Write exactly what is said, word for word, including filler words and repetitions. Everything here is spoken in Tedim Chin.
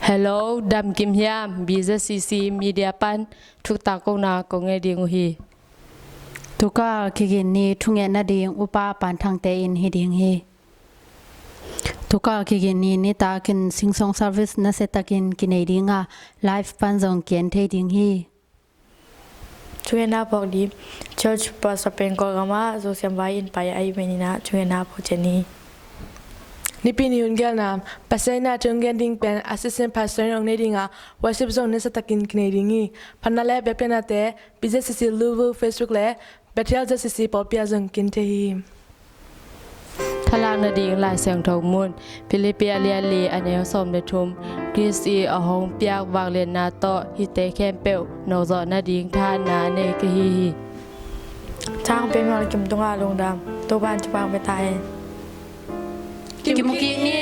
Hello, damkim hiam? BZCC Media pan thuktak kohna kong ngen ding uh hi. Tukal kigin ni thunget nading Upa Pan Thangte in hi ding hi. Tukal kigin ni nitakin Sing Song service nasiatakin kinei ding a, live pan zong kien thei ding hi. Thungetna phawk ding. Church pastor pen Kawlgam ah Zo Siam Vai in pai ahih manin ah thungetna phawk ciat ni. Nipi ni hun gelna, Pasian in a thu hong gen ding pen assistant pastor in hong nei ding a, worship zong nasiatakin kinei ding hi. Phatna le biakpiaknate BZCC Luvu Facebook le Bethel ZCC pawlpi ah zong kien thei hi. Thalak nading Lai Siangtho mun, Philippi a lian li, a neu sawm le thum. Khrist i a hong piak vangliatna tawh hihte khempeuh nawkzawh nading thahatna nei ka hi hi. Thang pen mal kim tunga lungdam, Topa'n thupha pia ta hen. Kimu kik ni.